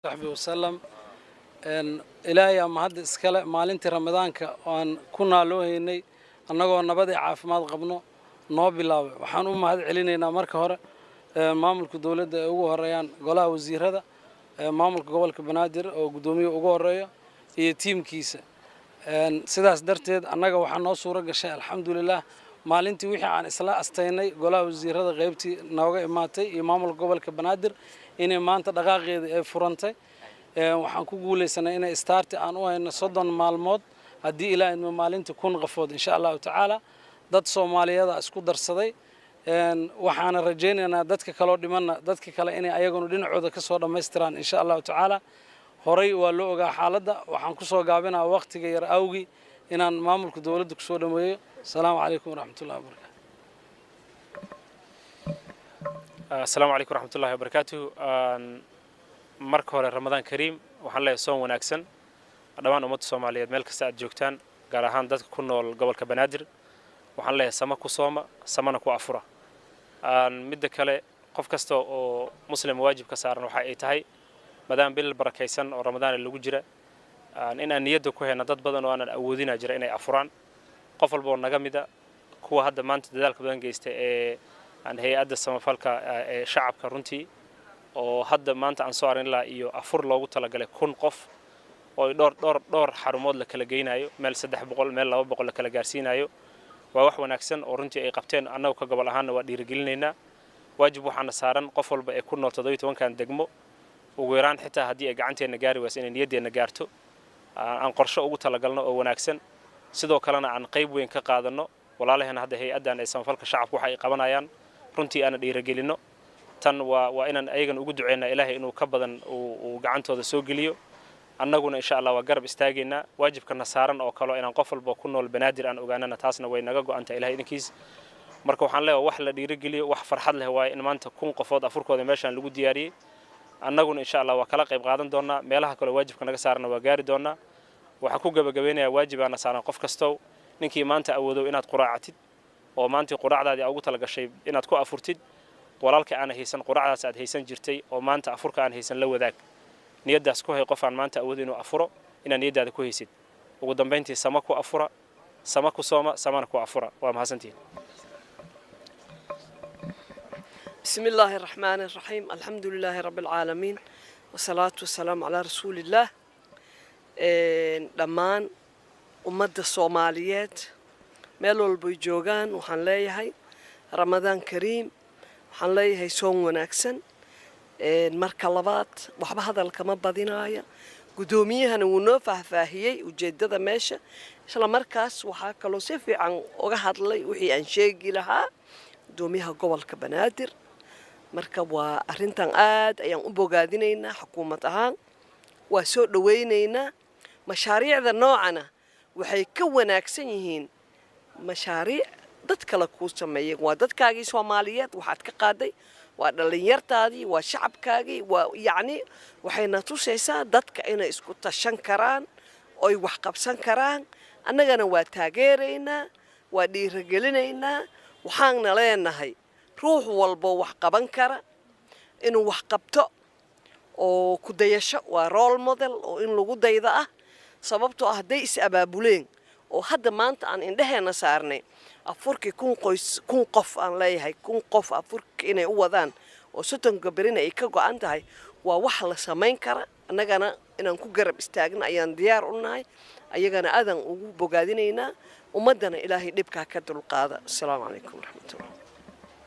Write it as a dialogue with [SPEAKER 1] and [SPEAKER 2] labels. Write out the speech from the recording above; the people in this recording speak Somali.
[SPEAKER 1] Saxbi wasalam. Ilaahay ama hadda iskale maalintii Ramadaanka aan ku naaloohaynay annagoo nabad iyo caafimaad qabno noo bilaabay. Waxaan u mahad celinaynaa marka hore maamulka dowladda ay ugu horeeyaan golaha wasiirada, maamulka gobolka Banaadir oo guddoomiye ugu horeeyo iyo tiimkiisa. Sidaas darteed annaga waxaa noo suuro gashay, alxamdulilah, maalintii wixii aan isla astaynay golaha wasiirada qaybtii nooga imaatay iyo maamulka gobolka Banaadir inay maanta dhaqaaqeedii ay furantay. Waxaan ku guulaysanay inay start aan u hayno 30 maalmood, haddii Ilaah idmo, maalintii 1000 qofood, insha Allahu tacaala. Dad Soomaaliyeeda isku darsaday. Waxaana rajaynaynaa dadka kaloo dhimanna, dadka kale inay ayaguna dhinacooda ka soo dhammaystiraan, insha Allahu tacaala. Horey waa loo ogaa xaaladda. Waxaan kusoo gaabinaa waqtiga yar awgi inaan maamulka dowladda kusoo dhameeyo. Asalaamu calaykum waraxmatullahi wabarakatu.
[SPEAKER 2] Asalaamu calaykum waraxmatullahi wabarakaatuh. Marka hore, Ramadaan kariim. Waxaan leeyahay soon wanaagsan dhammaan ummadda Soomaaliyeed meel kasta aad joogtaan, gaar ahaan dadka ku nool gobolka Banaadir. Waxaan leeyahay sama ku sooma, samana ku afura. Midda kale, qof kasta oo Muslim waajib ka saaran waxa ay tahay, maadaama bil barakaysan oo Ramadaan lagu jira, in aan niyadda ku hayno dad badan oo aanan awoodina jira inay afuraan. Qof walba oo naga mida kuwa hadda maanta dadaalka badan geysta ee aan hay-adda samafalka ee shacabka runtii oo hadda maanta aan soo arin lahaa iyo afur loogu talagalay 1000 qof oo dhowr dhowr dhowr xarumood la kala geynayo, meel 300, meel 200 la kala gaarsiinayo, waa wax wanaagsan oo runtii ay qabteen. Annagu ka gobol ahaanna waa dhiirigelinaynaa. Waajib waxaana saaran qof walba ee ku nool 17-kan degmo, ugu yaraan xitaa haddii ay gacanteenna gaari wayso, inay niyaddeenna gaarto, aan qorsho ugu talagalno oo wanaagsan. Sidoo kalena aan qayb weyn ka qaadanno walaalaheena hadda hay-addan ee samafalka shacabka waxa ay qabanayaan, runtii aana dhiirigelinno. Tan waa inaan ayagan ugu duceynaa Ilaahay inuu ka badan uu gacantooda soo geliyo. Annaguna, insha Allah, waa garab istaagaynaa. Waajibkana saaran oo kale inaan qof walba ku nool Banaadir aan ogaanana, taasna way naga go'antahay, Ilahay idinkiis. Marka waxaan leeyahay wax la dhiirigeliyo, wax farxad leh waaye in maanta 1000 qofood afurkooda meeshaan lagu diyaariyey. Annaguna, insha Allah, waa kala qayb qaadan doonaa. Meelaha kale waajibka naga saarana waa gaari doonaa. Waxaan ku gabagabeynayaa, waajibaana saaran qof kastow, ninkii maanta awoodow inaad quraacatid oo maantii quraacdaadii ugu talagashay inaad ku afurtid, walaalka aana haysan quraacdaas aad haysan jirtay oo maanta afurka aan haysan la wadaag. Niyaddaas ku hay, qof aan maanta awood inuu afuro inaad niyaddaada ku haysid. Ugu dambayntii, sama ku afura, sama ku sooma, samana ku afura. Waa mahadsantihiin.
[SPEAKER 3] بسم الله الرحمن الرحيم، الحمد لله رب العالمين، والصلاة والسلام على رسول الله. Dhammaan ummadda Soomaaliyeed meel walbay joogaan waxaan leeyahay Ramadaan kariim. Waxaan leeyahay soon wanaagsan. Marka labaad, waxba hadalkama badinaaya. Guddoomiyahana wuu noo faahfaahiyey ujeeddada meesha. Isla markaas waxaa kaloo si fiican uga hadlay wixii aan sheegi lahaa guddoomiyaha gobolka Banaadir. Marka waa arrintan aad ayaan u bogaadinaynaa. Xukuumad ahaan waa soo dhawaynaynaa. Mashaariicda noocana waxay ka wanaagsan yihiin mashaariic dad kale kuu sameeyeen. Waa dadkaagii Soomaaliyeed waxaad ka qaaday, waa dhallinyartaadii, waa shacabkaagii. Waa yacni waxayna tusaysaa dadka inay isku tashan karaan oy wax qabsan karaan. Annagana waa taageeraynaa, waa dhiirigelinaynaa. Waxaanna leenahay ruux walbo wax qaban kara inuu wax qabto oo ku dayasho, waa role model oo in lagu dayda ah, sababtoo ah hadday is abaabuleen oo hadda maanta aan indheheenna saarnay afurkii 1000 qoys, 1000 qof aan leeyahay, 1000 qof afurki inay u wadaan oo 30-ka berina ay ka go'an tahay, waa wax la samayn kara. Annagana inaan ku garab istaagno ayaan diyaar u nahay. Ayagana aadaan ugu bogaadinaynaa. Ummaddana Ilaahay dhibkaa ka dulqaada. Asalaamu calaykum waraxmatullah.